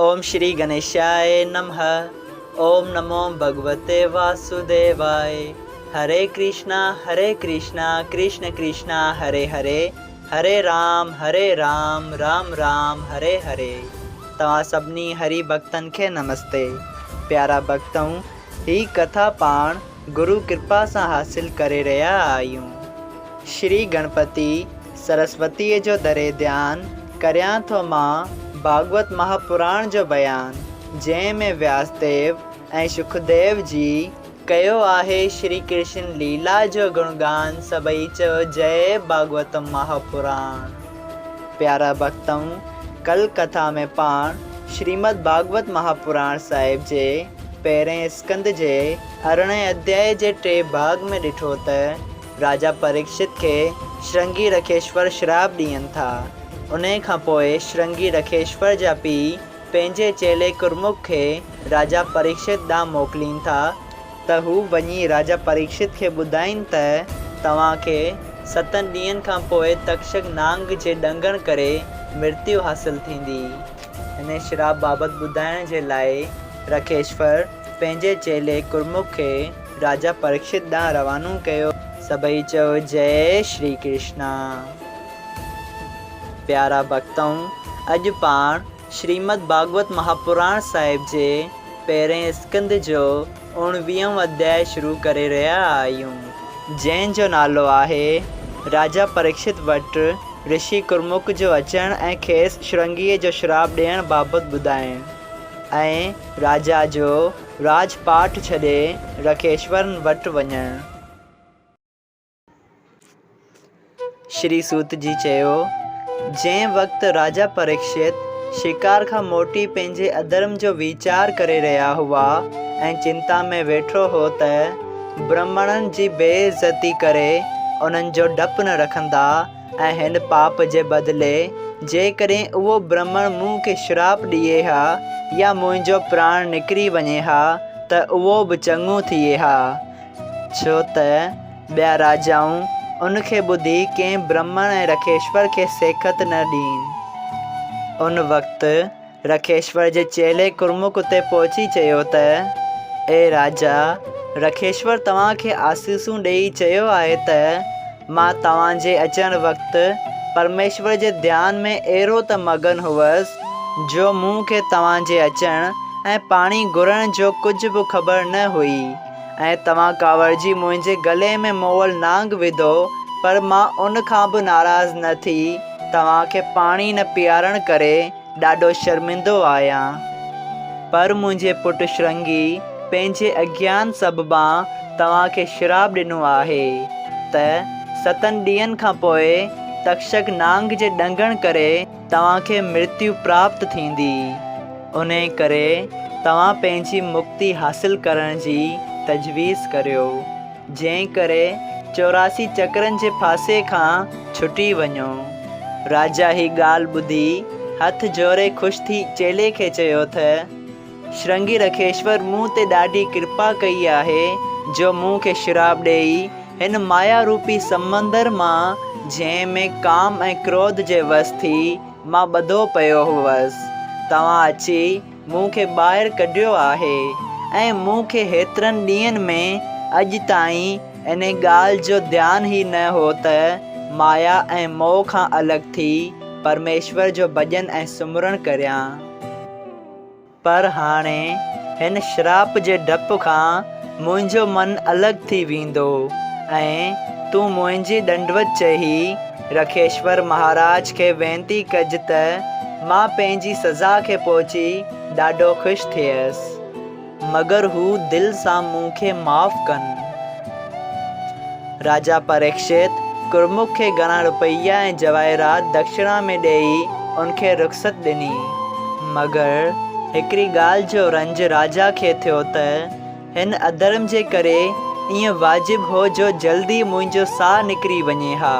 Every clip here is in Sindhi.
اوم شري گنيشاء نمه اوم نمو ڀڳوتي واسوديواء هري ڪرشنا هري ڪرشنا ڪرشن ڪرشنا هري هري هري رام هري رام رام رام هري هري توهان سڀني هري ڀڳتن کي نمستي پيارا ڀڳتؤ هي ڪٿا پاڻ گرو ڪرپا سان حاصل ڪري رهيا آهيون. شري گڻپتي سرسوتيء جو ڌري ڌيان، ڪريان ٿو مان ڀاڳوت مهاپراڻ جو بيان، جنهن ۾ وياس ديو ۽ شڪديو جي ڪيو آهي شري ڪرشن ليلا جو گڻگان سڀئي چئو جئي ڀاڳوت مهاپراڻ. پيارا ڀڳتؤ! ڪل ڪٿا ۾ پاڻ شريمد ڀاڳوت مهاپراڻ صاحب جي پهرئين اسڪنڌ جي ارڙهين اڌيائي جي ٽئين ڀاڳ ۾ ڏٺو ته راجا پريڪشت کي شرنگي رکيشور شراپ ڏين ٿا. انهيء کان پوء شرنگي رکيشور جا پيء پنهنجي چيلي ڪرمک کي راجا پريڪشت ڏانهن موڪلين ٿا ته هو وڃي راجا پريڪشت کي ٻڌائين ته توهان کي ستن ڏينهن کان پوء تڪشڪ نانگ جي ڏنگڻ ڪري مرتيو حاصل ٿيندي. انهيء شراپ بابت ٻڌائڻ جي لاء رکيشور پنهنجي چيلي ڪرمک کي راجا پريڪشت ڏانهن روانو ڪيو. سڀئي چئو جئي شري ڪرشنا. پيارا ڀڳتؤ! اڄ پاڻ شريمد ڀاڳوت مهاپراڻ صاحب جي پهرئين اسڪنڌ جو اوڻويهون اڌياء شروع ڪري رهيا آهيون، جنهن جو نالو آهي راجا پريڪشت وٽ رشي ڪرمک جو اچڻ ۽ کيس شرنگيء جو شراپ ڏيڻ بابت ٻڌائڻ ۽ راجا جو راڄ پاٺ ڇڏي رکيشورن وٽ وڃڻ. شري سوت جي چيو، جنهن وقت راجا پريڪشت شڪار کان موٽي پنهنجي اڌرم جو ويچار ڪري رهيا هئا ۽ چنتا ۾ ويٺو هو ته برهمڻن جي بي عزتي ڪري انهن جو ڊپ نه رکندا ۽ هن پاپ جي بدلي جيڪڏهن اهو برهمڻ مون کي شراپ ڏئي ها يا منهنجو پراڻ نڪري وڃي ها ته اهو به چڱو ٿئي ها. ڇو ته ٻيا راجائون ان کي ٻڌي ڪنهن برهمڻ ۽ رکيشور کي سيکت نه ڏين. ان وقت رکيشور جي چيلي ڪرمک اتي پهچي چيو ته، اي راجا! رکيشور توهان کي آسيسون ڏيئي چيو آهي ته، مان توهان جي اچڻ وقت پرميشور جي ڌيان ۾ اهڙو ته مگن هوس، جو مون کي توهان جي اچڻ ۽ پاڻي گهرڻ جو ڪجهه به خبر نه هئي. ۽ توهان ڪاوڙجي منهنجي گلي ۾ مئل نانگ وڌو، پر مان ان کان به ناراض نه ٿي توهان کي پاڻي نه پيارڻ ڪري ڏاڍو شرمندو آهيان. پر منهنجي پٽ شرنگي پنهنجي اگيان سببان توهان کي شراب ڏنو آهي ته ستن ڏينهن کان پوء تڪشڪ نانگ جي ڏنگڻ ڪري توهان کي مرتيو پراپت ٿيندي. انهيء ڪري توهان پنهنجي مڪتي حاصل ڪرڻ جي تجويز ڪريو، جنهن ڪري 84 چڪرن جي ڦاسي کان ڇٽي وڃو. راجا هي ڳالهه ٻڌي هٿ جوڙي خوش ٿي چيلي کي چيو ته، شرنگي رکيشور مون تي ڏاڍي ڪرپا ڪئي آهي جو مون کي شراب ڏيئي هن مايا روپي سمندر مان جنهن ۾ ڪام ۽ ڪروڌ جي وس ٿي مان ٻڌو پيو هوس، توهان اچي مون کي ٻاهر ڪڍيو آهي ۽ مون کي هيترن ڏينهن ۾ اڄ تائين انهي ڳالهه جو ڌيان ئي نه هو ته مايا ۽ موهه کان الڳ ٿي پرميشور جو ڀڄن ۽ سمرڻ ڪريان. پر هاڻي هن شراپ جي ڊپ کان منهنجو من الڳ ٿي ويندو ۽ تون منهنجي ڏنڊوت چئي رکيشور مهاراج کي وينتي ڪج ته مان پنهنجي سزا کي پهچي ڏاڍو خوش ٿيس. مگر هو دل سان مون کي معاف ڪن. راجا پريڪشت گرمک کي گهڻا روپيا ۽ جواهرات دڪشڻا ۾ ڏيئي ان کي رخصت ڏني. مگر هڪڙي ڳالهه جو رنج راجا کي ٿيو ته هن اڌرم جي ڪري ائين واجب هو جو جلدي منهنجو ساهه نڪري وڃي ها.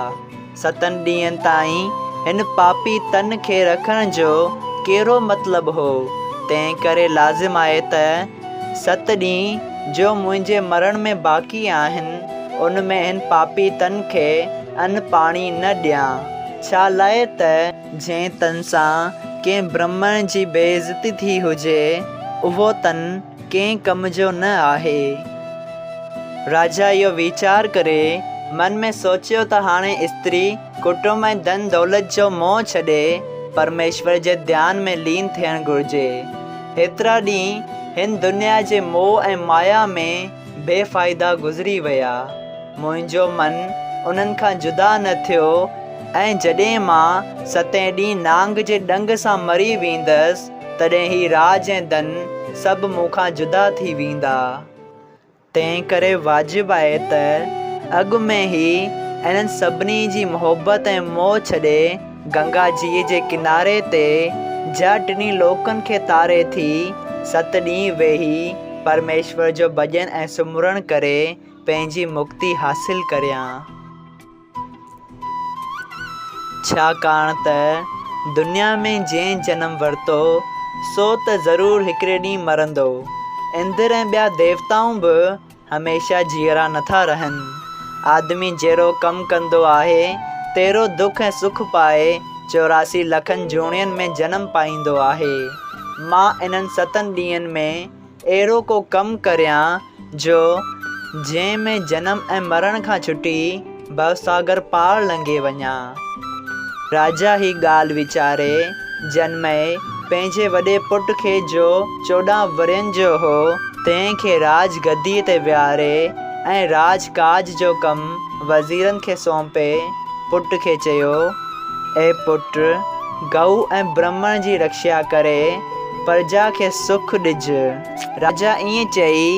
ستن ڏينهن تائين هن پاپي تن کي رکڻ جو ڪهڙو مطلب هو؟ تنهن ڪري لازم آهي ته ست ڏينهن جو منهنجي مرڻ ۾ باقي آهن، ان ۾ هن پاپي تن کي ان پاڻي نه ڏيان، ڇا لاء ته جنهن تن سان ڪنهن برهمڻ جي بي عزتي ٿي هجي، اهو تن ڪنهن ڪم جو نه آهي. راجا اهو ويچار ڪري من ۾ سوچيو ته هاڻي استري، ڪٽنب ۽ ڌن دولت جو موهه ڇڏي پرميشور جي ڌيان ۾ لين ٿيڻ گهرجي. هيترا ڏينهن هن دنيا جي موهه ۽ مايا ۾ بي فائدا گذري ويا. منهنجو من انهن کان جدا نه ٿيو ۽ جڏهن مان ستين ڏينهن نانگ جي ڏنگ سان مري ويندس، تڏهن هي راڄ ۽ ڌن سڀ مون کان جدا ٿي ويندا. تنهن ڪري واجب آهي ته اڳ ۾ ئي انهن سڀني جي محبت ۽ موهه ڇڏي گنگا جيء جي ڪناري تي، جا ٽنهي لوڪن کي تاري ٿي، ست ڏينهن ويهي پرميشور جو ڀڄن ۽ سمرڻ ڪري پنهنجي مڪتي حاصل ڪريان. ڇاڪاڻ ته دنيا ۾ جنهن جنم ورتو، سو ته ضرور هڪڙي ڏينهن مرندو. اندر ۽ ٻيا ديوتائون به هميشه جيئرا نٿا رهن. آدمي جهڙو ڪم ڪندو آهي، تهڙو دک ۽ سک پائي 84 لکن جوڻين ۾ جنم پائيندو آهي. مان انهن ستن ڏينهن ۾ اهڙو ڪو ڪم ڪريان جو جنهن ۾ جنم ۽ مرڻ کان ڇٽي ڀوساگر پار لنگهي وڃان. راجا هي ڳالهه ويچاري جنمئي پنهنجي وڏي پٽ کي جو 14 ورهين جو هو، تنهن کي راڄ گديء تي ويهاري ۽ راڄ ڪاڄ جو ڪم وزيرن کي سونپي پٽ کي چيو، اي پٽ! گئو ۽ برهمڻ جي رکشا ڪري پرجا کي سک ڏج. راجا ائين چئي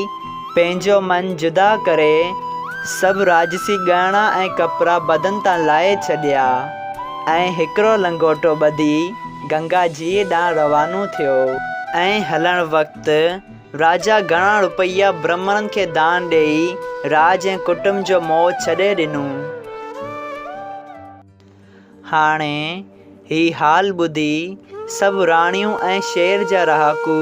پنهنجو من جدا ڪري سڀ راجسي ڳهڻا ۽ ڪپڙا بدن تان لاهي ڇڏيا ۽ هڪڙو لنگوٽو ٻڌي گنگا جيء ڏانهن روانو ٿيو. ۽ هلڻ وقت راجا گهڻا روپيا برهمڻن کي دان ڏيئي راڄ ۽ ڪٽنب جو موهه ڇڏي ڏنو. هاڻي هي حال ٻڌي سڀ راڻيون ۽ شهر جا رهاڪو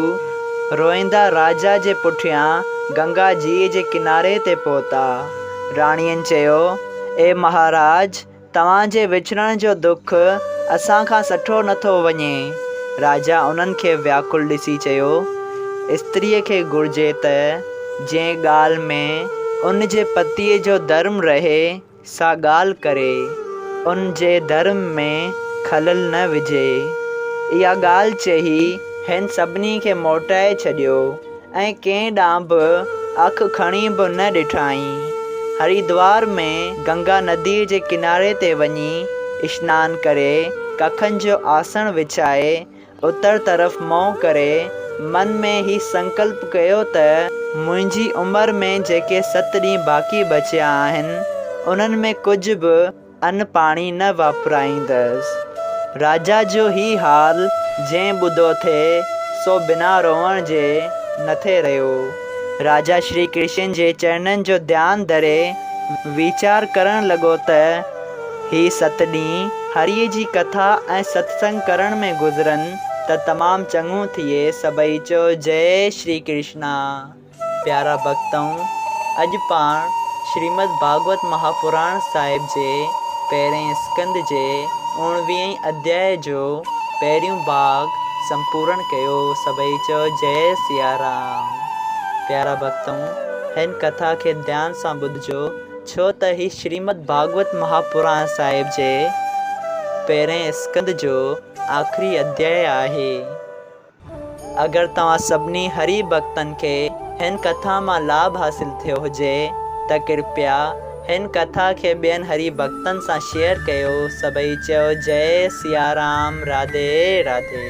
روئيندا راجا جي پٺيان گنگا جيء جي ڪناري تي پهتا. راڻين چيو، اي مهاراج! توهان جي وڇڙڻ جو دک اسان کان سٺو نه ٿو وڃي. راجا انهن کي وياڪل ڏسي چيو، استريء کي گهرجي ته جنهن ڳالهه ۾ ان جي پتيء جو ڌرم رهي، سا ڳالهه ڪري، ان جي ڌرم ۾ خلل نه وجهي. اها ڳالهه چئي هن سڀني کي موٽائي ڇڏيو ۽ ڪنهن ڏانهن به اک کڻي به نه ڏٺائين. هريدوار ۾ گنگا نديء جي ڪناري تي وڃي اشنان ڪري، ڪکن جو آسڻ وڇائي، اتر طرف منهن ڪري من ۾ هي سنڪلپ ڪيو ته منهنجي عمر ۾ جيڪي ست ڏينهن باقي بچيا آهن، انهن ۾ ڪجهه به ان پاڻي نه واپرائيندس. راجا جو هي حال جنهن ٻڌو ٿي، سو بنا روئڻ جي نه ٿي رهيو. راجا شري ڪرشن جي چرنن جو ڌيان ڌري ويچار ڪرڻ لڳو ته هي ست ڏينهن هريء جي ڪٿا ۽ ستسنگ ڪرڻ ۾ گذرن ته تمام چڱو ٿئي. سڀئي چئو جئي شري ڪرشنا. پيارا ڀڳتؤ! اڄ پاڻ شريمد ڀاڳوت مهاپراڻ صاحب جي پهرئين اسڪنڌ جي اوڻويهين اڌياء جو پهريون ڀاڳ سمپورڻ ڪيو. سڀئي چئو جئي سيارام. پيارا ڀڳتؤ! هن ڪٿا کي ڌيان سان ٻڌجو. ڇو ته هي شريمد ڀاڳوت مهاپراڻ صاحب جي پهرئين اسڪنڌ جو آخري اڌياء آهي. اگر توهان سڀني هري ڀڳتن کي هن ڪٿا مان لاڀ حاصل ٿيو هجي ته ڪرپيا هن ڪٿا کي ٻين هري ڀڳتن سان شيئر ڪيو. سڀئي چئو جئي سيارام راڌي راڌي.